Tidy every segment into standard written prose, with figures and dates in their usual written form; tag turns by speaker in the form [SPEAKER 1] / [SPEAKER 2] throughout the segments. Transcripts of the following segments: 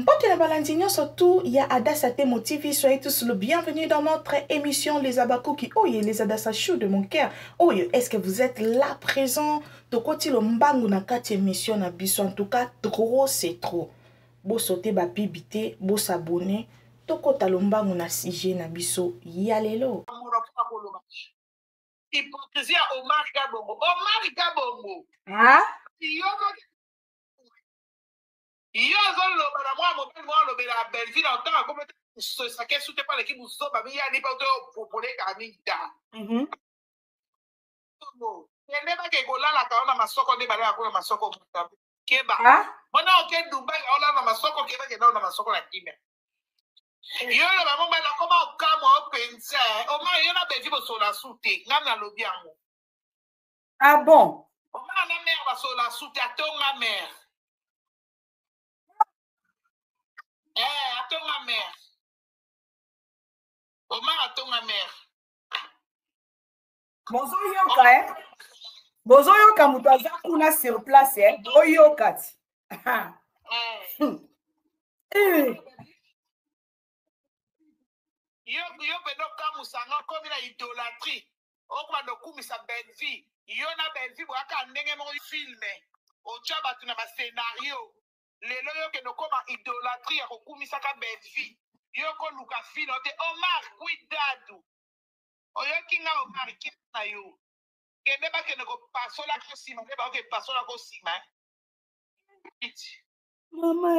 [SPEAKER 1] Mbote na balandi nyonso tout ya Adassa Temo TV, soyez tous le bienvenu dans notre émission Les Abakuki. Oye, les Adassa chou de mon cœur. Oye, est-ce que vous êtes là présent? Tokoti lo mbangu na kati émission na biso. En tout cas, trop c'est trop. Bo sauter ba pibité, bo s'abonner. Tokota lo mbangu na sujet na biso ya lelo.
[SPEAKER 2] Hypocrisie ya Omar Gabongo. Omar Gabongo.
[SPEAKER 1] Ah?
[SPEAKER 2] Yo ozoloba na mwana mobali mwana alobela Bellevue na ntango akomi sosake su te mpo aleki buzoba miyani mpo to propoleka mingi ta mhm. kende bake kolalaka yo na masoko nde balala kuna masoko keba mwana oke Dubai olala na masoko keba kenda na masoko na kimia yo loba mobali akoma okamwa yo mpenza oma yo na Bellevue bosola su te ngai nalobi yango.
[SPEAKER 1] Ah bon?
[SPEAKER 2] Omar na mère basola su te, atonga mère. Eh, atonga mère. Omar atonga mère.
[SPEAKER 3] Bozoyoka eh? Bozoyoka moto aza kuna sur place eh? Boyoka ti.
[SPEAKER 2] Eh.
[SPEAKER 3] Eh.
[SPEAKER 2] Yo yo pendo kamusa nga okomi na idolâtrie. Okobanda okumisa Bellevue. Yo na Bellevue boyaka ndenge moko filme. Otya bato na bascenario. Lelo yo kende okoma idolâtrie ya kokumisaka Bellevue. Yo koluka fino te Omar cuidado. Oyoki nga Omar kima na yo. Kende bakende kopasola ko nsima nde baoke pasola ko nsima.
[SPEAKER 3] Mama.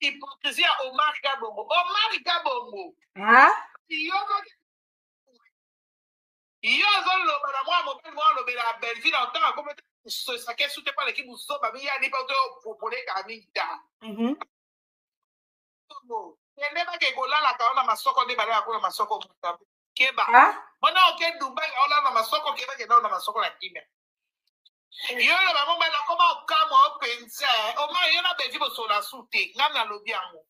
[SPEAKER 2] Hypocrisie ya Omar Gabongo. Omar Gabongo.
[SPEAKER 1] Ah?
[SPEAKER 2] Yo ozoloba na mwana mobali mwana alobela Bellevue na ntango akomi sosake su te mpo aleki buzoba miyani mpo to propoleka mingi ta.
[SPEAKER 1] Mhm.
[SPEAKER 2] Kende bake kolalaka yo na masoko nde balala kuna masoko keba. Mwana oke Dubai olala na masoko keba kenda na masoko na kimia. Yo loba mobali akoma okamwa yo mpenza Omar yo na Bellevue bosola su te ngai nalobi yango.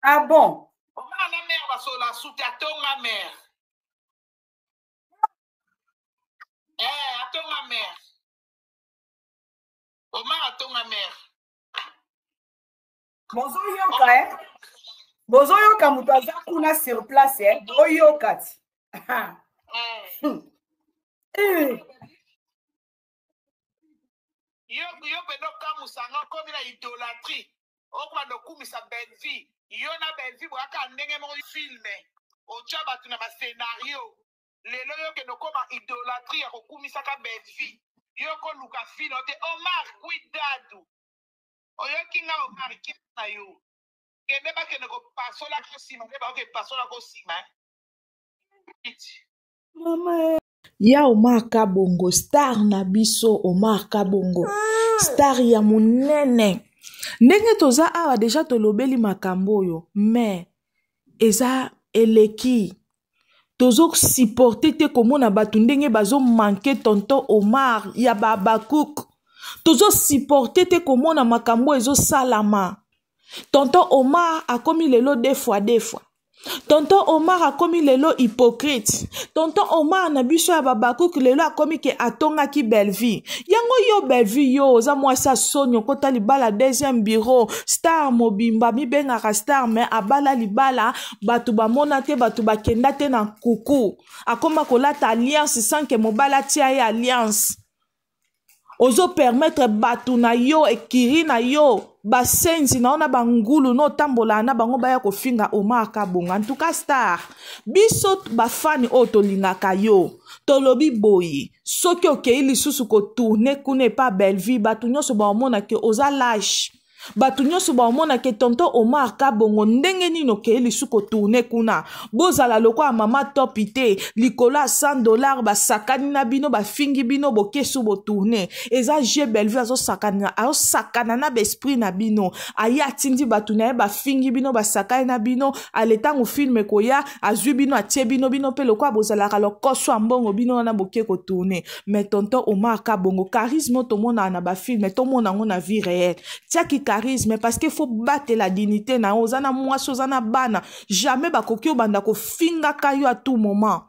[SPEAKER 3] Ah bon?
[SPEAKER 2] Omar na mère basola su te, atonga mère. Eh, atonga mère. Omar atonga mère.
[SPEAKER 3] Bozoyoka eh? Bozoyoka moto aza kuna sur place eh? Boyoka ti.
[SPEAKER 2] Eh. Yo yo pendo kamusa nga okomi na idolâtrie. Okobanda okumisa Bellevue. Yo na Bellevue boyaka ndenge moko filme. Otya bato na bascenario. Lelo yo kende okoma idolâtrie ya kokumisaka Bellevue. Yo koluka fino te Omar cuidado. Oyoki nga Omar kima na yo. Kende bakende kopasola ko nsima nde baoke pasola ko nsima.
[SPEAKER 3] Mama.
[SPEAKER 1] Ya Omar Kabongo, star na biso Omar Kabongo, star ya monene. Ndenge toza awa deja tolobeli makambo oyo, mais eza eleki. Tozo supporter te komona bato ndenge bazo manquer tonton Omar ya ba Habacuc. Tozo supporter te komona makambo ezo salama. Tonton Omar akomi lelo deux fois deux fois. Tonton Omar akomi lelo hypocrite. Tonton Omar na biso ya Habacuc lelo akomi ke atongaki Bellevue. Yango yo Bellevue yo oza mwasi ya soni okota libala deuxième bureau star mobimba mibengaka star mais abala libala bato bamona te bato bakenda te na nkuku. Akoma kolata alliance sans ke mobali atia ye alliance. Ozo permettre bato na yo ekiri na yo basenzi na yo na bangulu na otambolaka na bango baya kofinga Omar Kabongo. En tout cas star, biso bafani oyo tolingaka yo tolobi boye, soki okei lisusu kotourne kuna epa Bellevue, bato nyonso baomona ke oza lâche. Bato nyonso baomona ke tonton Omar Kabongo ndenge nini okei lisusu kotourne kuna. Bozala lokola mama topi te, likolo ya $100 basakani na bino, bafingi bino, bokesu botourne. Eza jeu Bellevue azosakana, azosakana na ba esprit na bino. Aye atindi bato na ye bafingi bino, basakani na bino, ale tango film ekoya, azwi bino atie bino, bino pe lokola bozalaka lokoso ya mbongo bino wana boke kotourne. Mais tonton Omar Kabongo, charisme oyo tomonaka na ba film, tomona yango na vie réelle. Tiaki charisme parce que faut battre la dignité na yo, oza na mwasi, oza na bana, jamais bakoki obanda kofingaka yo à tout moment.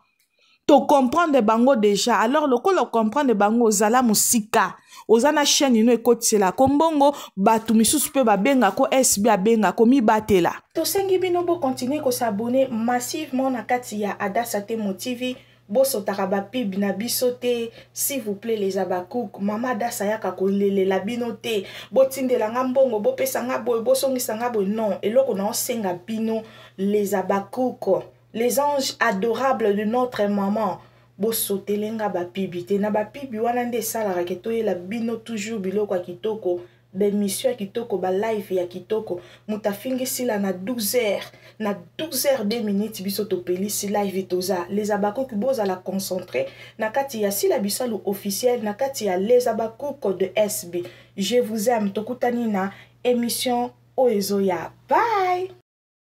[SPEAKER 1] To comprendre bango déjà. Alors lokola comprendre bango, ozala mosika. Oza na chaîne no ekotiselako mbongo, bato misusu mpe babengako, SB abengako, mibatela. Tosengi bino bokontinue kos'abonner massivement na kati ya Adasa Temo TV. Bosotaka bapub na biso te, s'il vous plaît, les abakouk. Mama Adasa ayaka kolelela bino te, botindela nga mbongo, bopesa nga boye, bosongisa nga boye. Non, eloko na osenga bino, les abakouk, les anges adorables de notre maman, bosotele nga bapub te. Na bapub wana nde esalaka ke toyela bino toujours biloko ya kitoko, baémission ya kitoko, balive ya kitoko. Moto afingisila na 12 heures, na 12 heures 2 minutes, biso topelisi live. Toza les abakoki, bozala concentré na kati ya Sila Bisalu officiel, na kati ya les abakuko de SB. Je vous aime, tokutani na émission oyo ezoya. Bye.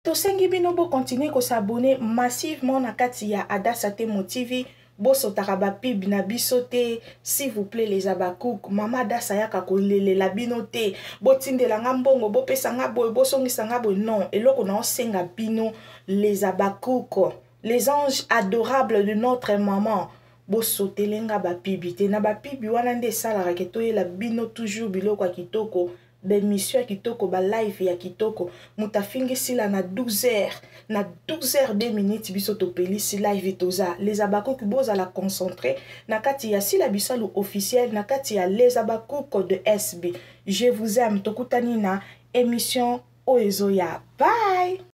[SPEAKER 1] Tosengi bino bokontinue kos'abonner massivement na kati ya Adasa Temo TV. Bosotaka bapub na biso te, s'il vous plaît, les abakouk. Mama Adasa ayaka kolelela bino te, botindela nga mbongo, bopesa nga boye, bosongisa nga boye. Non, eloko na osenga bino, les abakouk, les anges adorables de notre maman, bosotele nga bapub te. Na bapub wana nde esalaka ke toyela bino toujours biloko ya kitoko, baémission ya kitoko, balive ya kitoko. Moto afingisila na 12 heures, na 12 heures 2 minutes, biso topelisi live. Toza les abakoki, bozala concentré na kati ya Sila Bisalu officiel, na kati ya les abakuko de SB. Je vous aime, tokutani na émission oyo ezoya. Bye.